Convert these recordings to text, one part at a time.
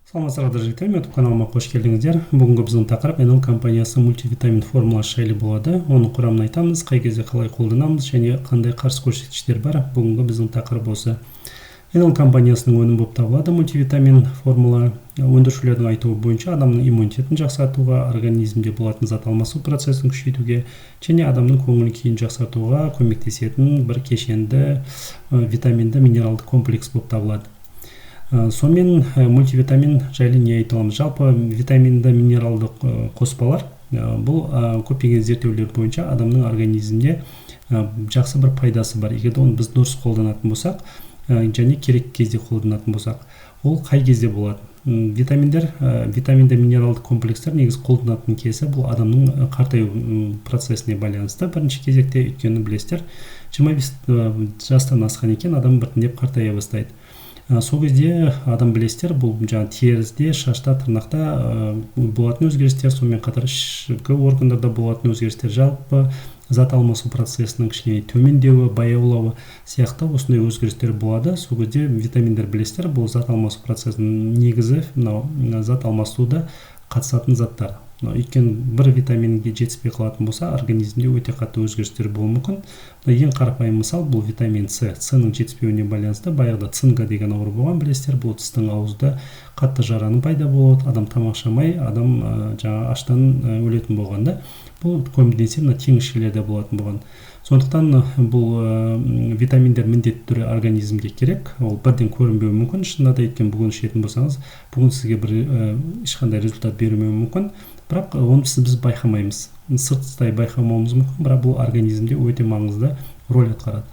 Саламатсыздар, жігіттер! Менің каналыма қош келдіңіздер. Бүгінгі біздің тақырып НЛ компаниясы мультивитамин формуласы жайлы болады. Оның құрамын айтамыз, қай кезде қалай қолданамыз және қандай қарсы көрсеткіштер бар. Бүгінгі біздің тақырып осы. НЛ компаниясының өнімі болып табылады мультивитамин формула. Өндірушілердің айтуы бойынша, адамның иммунитетін жақсартуға, организмде болатын зат алмасу процесін күшейтуге және адамның көңіл күйін жақсартуға көмектесетін бір кешенді витаминді минералды комплекс болып табылады. Сонымен, мультивитамин жайлы не айта аламыз? Жалпы витаминді минералды қоспалар, бұл көптеген зерттеулер бойынша адамның организмінде жақсы бір пайдасы бар, егер де оны біз дұрыс қолданатын болсақ және керек кезде қолданатын болсақ. Ол қай кезде болады? Витаминдер, витаминді минералды комплекстер негізі қолданатын кезі бұл адамның қартаю процесіне байланысты бірінші кезекте. Өйткені білесіздер, 25 жастан асқан екен, адам біртіндеп қартая бастайды. Сол кезде адам, білесіздер, бұл жаңағы теріде, шашта, тырнақта болатын өзгерістер, сонымен қатар ішкі органдарда болатын өзгерістер, жалпы зат алмасу процесінің кішкене төмендеуі, баяулауы сияқты осындай өзгерістер болады. Сол кезде витаминдер, білесіздер, бұл зат алмасу процесінің негізі, мынау зат алмасуда қатысатын заттар. Өйткені бір витаминге жетіспей қалатын болса, организмде өте қатты өзгерістер болуы мүмкін. Ең қарапайым мысал бұл витамин С. С-ның жетіспеуіне байланысты баяғыда цинга деген ауру болған, білесіздер. Бұл тістің ауызда қатты жараның пайда болады, адам тамақ ішамай, адам жаңағы аштан өлетін болған да. Бұл көбінесе мына теңізшілерде болатын болған. Сондықтан бұл витаминдер міндетті түрде организмге керек. Ол бірден көрінбеуі мүмкін шынында да, өйткені бүгін ішетін болсаңыз, бүгін сізге бір ешқандай результат бермеуі мүмкін, бірақ оны біз байқамаймыз, сырттай байқамауымыз мүмкін, бірақ бұл организмде өте маңызды роль атқарады.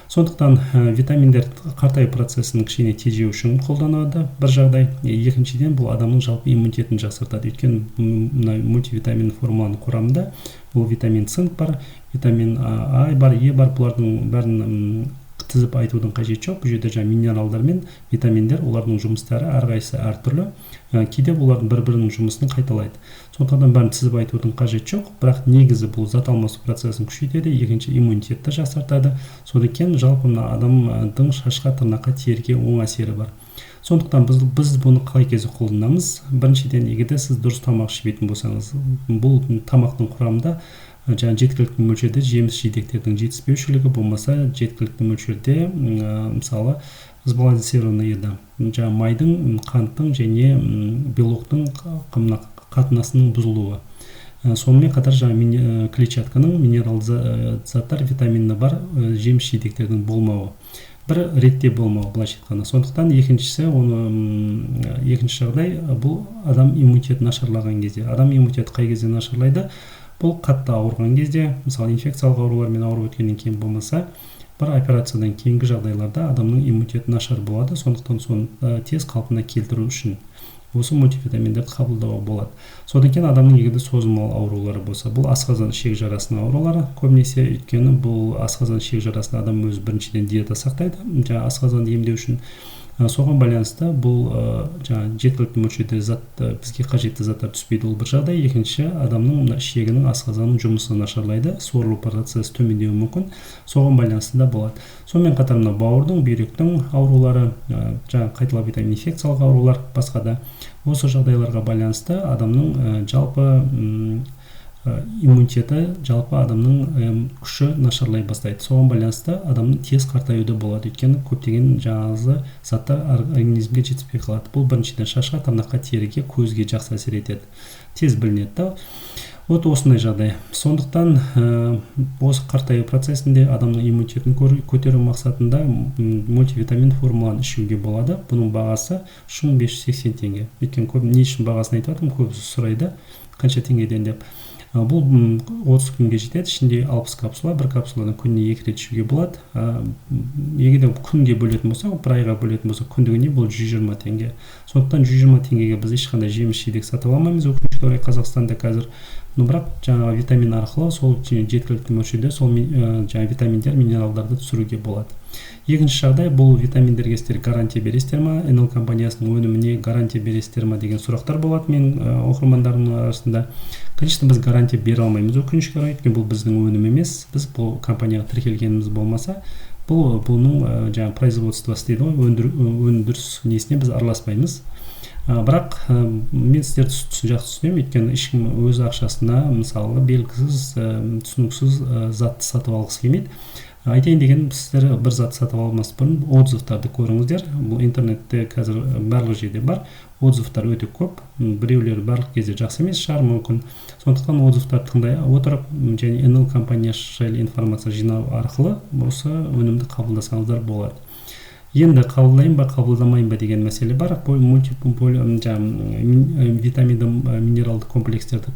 Сондықтан витаминдер қартаю процесін кішкене тежеу үшін қолданады бір жағдай. Екіншіден, бұл адамның жалпы иммунитетін жақсартады, өйткені мына мультивитамин формуланың құрамында бұл витамин цинк бар, витамин А бар, Е бар. Бұлардың бәрін тізіп айтудың қажеті жоқ. Бұл жерде жаңағы минералдар мен витаминдер, олардың жұмыстары әрқайсысы әртүрлі, кейде олардың бір бірінің жұмысын қайталайды. Сондықтан бәрін тізіп айтудың қажеті жоқ, бірақ негізі бұл зат алмасу процесін күшейтеді, екінші, иммунитетті жақсартады. Содан кейін жалпы мына адамның шашқа, тырнаққа, теріге оң әсері бар. Сондықтан біз бұны қалай кезде қолданамыз? Біріншіден, егер де сіз дұрыс тамақ ішпейтін болсаңыз, бұл тамақтың құрамында жаңағы жеткілікті мөлшерде жеміс жидектердің жетіспеушілігі, болмаса жеткілікті мөлшерде, мысалы, сбалансированная еда, жаңағы майдың, қанттың және белоктың мына қатынасының бұзылуы, сонымен қатар жаңағы клетчатканың, минералды заттар, витамині бар жеміс жидектердің болмауы, бір ретте болмауы, былайша айтқанда. Сондықтан екіншісі, оны екінші жағдай, бұл адам иммунитеті нашарлаған кезде. Адам иммунитеті қай кезде нашарлайды? Бұл қатты ауырған кезде, мысалы, инфекциялық аурулармен ауырып өткеннен кейін, болмаса бір операциядан кейінгі жағдайларда адамның иммунитеті нашар болады. Сондықтан соны тез қалпына келтіру үшін осы мультивитаминдерді қабылдауға болады. Содан кейін адамның егер де созылмалы аурулары болса, бұл асқазан ішек жарасының аурулары көбінесе, өйткені бұл асқазан ішек жарасында адам өзі біріншіден диета сақтайды жаңағы асқазанды емдеу үшін. Соған байланысты бұл жаңағы жеткілікті мөлшерде зат, бізге қажетті заттар түспейді. Ол бір жағдай. Екінші, адамның мына ішегінің, асқазанының жұмысы нашарлайды, сорылу процесі төмендеуі мүмкін, соған байланысты да болады. Сонымен қатар мына бауырдың, бүйректің аурулары, жаңағы қайталап айтайын, инфекциялық аурулар, басқа да осы жағдайларға байланысты адамның жалпы иммунитеті, жалпы адамның күші нашарлай бастайды. Соған байланысты адамның тез қартаюы да болады, өйткені көптеген жаңағы заттар организмге жетіспей қалады. Бұл біріншіден шашқа, тырнаққа, теріге, көзге жақсы әсер етеді, тез білінеді да. Вот осындай жағдай. Сондықтан осы қартаю процесінде адамның иммунитетін көтеру мақсатында мультивитамин формуланы ішуге болады. Бұның бағасы 3580 теңге. Өйткені көп, не үшін бағасын айтып жатырмын, көбісі сұрайды қанша теңгеден деп. Бұл 30 күнге жетеді. Ішінде 60 капсула, бір капсуладан күніне екі рет ішуге болады. Егер де күнге бөлетін болсақ, бір айға бөлетін болсақ, күндігіне бұл 120 теңге. Сондықтан 120 теңгеге біз ешқандай жеміс жидек сатып алмаймыз, өкінішке орай, Қазақстанда қазір. Но бірақ жаңағы витамин арқылы сол жеткілікті мөлшерде сол жаңағы витаминдер, минералдарды түсіруге болады. Екінші жағдай, бұл витаминдерге сіздер гарантия бересіздер ма, НЛ компаниясының өніміне гарантия бересіздер ма деген сұрақтар болады менің оқырмандарымның арасында. Конечно, біз гарантия бере алмаймыз, өкінішке орай, өйткені бұл біздің өнім емес. Біз бұл компанияға тіркелгеніміз болмаса, бұл бұның жаңағы производствосы дейді ғой, өндіріс несіне біз араласпаймыз. Бірақ мен сіздерді жақсы түсінемін, өйткені ешкім өз ақшасына мысалы белгісіз, түсініксіз затты сатып алғысы келмейді. Айтайын дегенім, сіздер бір зат сатып алмас бұрын отзывтарды көріңіздер. Бұл интернетте қазір барлық жерде бар, отзывтар өте көп. Біреулер барлық кезде жақсы емес шығар мүмкін. Сондықтан отзывтарды тыңдай отырып және НЛ компаниясы жайлы информация жинау арқылы осы өнімді қабылдасаңыздар болады. Енді қабылдайын ба, қабылдамайын ба деген мәселе бар. Витаминді минералды комплекстерді,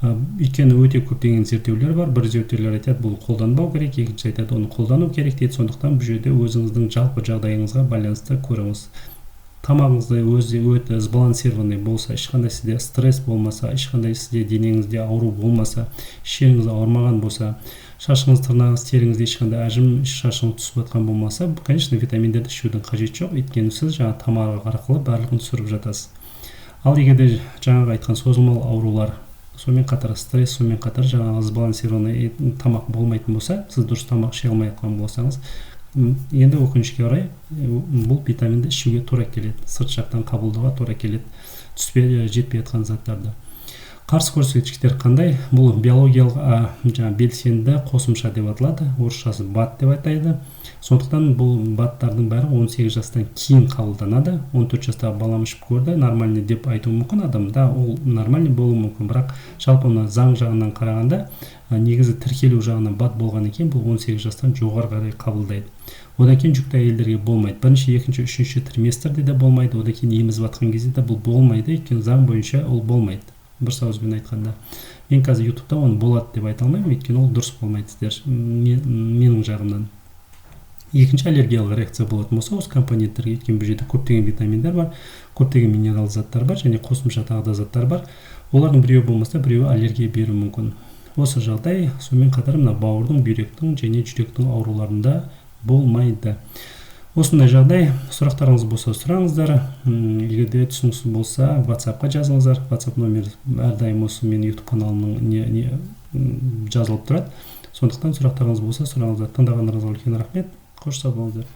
өйткені өте көптеген зерттеулер бар. Бір зерттеулер айтады, бұл қолданбау керек, екінші айтады, оны қолдану керек дейді. Сондықтан бұл жерде өзіңіздің жалпы жағдайыңызға байланысты көріңіз. Тамағыңызды өзі өте сбалансированный болса, ешқандай сізде стресс болмаса, ешқандай сізде денеңізде ауру болмаса, ішегіңіз ауырмаған болса, шашыңыз, тырнағыңыз, теріңізде ешқандай әжім, шашыңыз түсіп жатқан болмаса, конечно, витаминдерді ішудің қажеті жоқ, өйткені сіз жаңа тамақ арқылы барлығын түсіріп жатасыз. Ал егер де жаңағы айтқан созылмалы аурулар, сонымен қатар стресс, сонымен қатар жаңағы сбалансированный тамақ болмайтын болса, сіз дұрыс тамақ іше алмай жатқан болсаңыз, енді өкінішке орай бұл витаминді ішуге тура келеді, сырт жақтан қабылдауға тура келеді түспей жетпей жатқан заттарды. Қарсы көрсеткіштер қандай? Бұл биологиялық жаңа белсенді қосымша деп аталады, орысшасы БАД деп атайды. Сондықтан бұл БАДтардың бәрі 18 жастан кейін қабылданады. 14 жастағы балам ішіп көрді, нормальный деп айтуы мүмкін адам да, ол нормальный болуы мүмкін. Бірақ жалпы мына заң жағынан қарағанда, негізі тіркелу жағынан БАД болғаннан кейін бұл 18 жастан жоғары қарай қабылдайды. Одан кейін жүкті әйелдерге болмайды, бірінші, екінші, үшінші триместрде де болмайды, одан кейін емізіп жатқан кезде де бұл болмайды, өйткені заң бойынша ол болмайды. Бір ауызбен айтқанда, мен қазір ютубта оны болады деп айта алмаймын, өйткені ол дұрыс болмайды сіздер менің жағымнан. Екінші, аллергиялық реакция болатын болса осы компоненттерге, өйткені бұл жерде көптеген витаминдер бар, көптеген минерал заттар бар және қосымша тағы да заттар бар, олардың біреуі болмаса біреуі аллергия беруі мүмкін осы жағдай. Сонымен қатар мына бауырдың, бүйректің және жүректің ауруларында болмайды осындай жағдай. Сұрақтарыңыз болса, сұраңыздар. Егер де түсініксіз болса, WhatsAppқа жазыңыздар. WhatsApp номер әрдайым осы менің YouTube каналымның не жазылып тұрады. Сондықтан сұрақтарыңыз болса, сұраңыздар. Тыңдағандарыңызға үлкен рахмет. Қош, сау болыңыздар.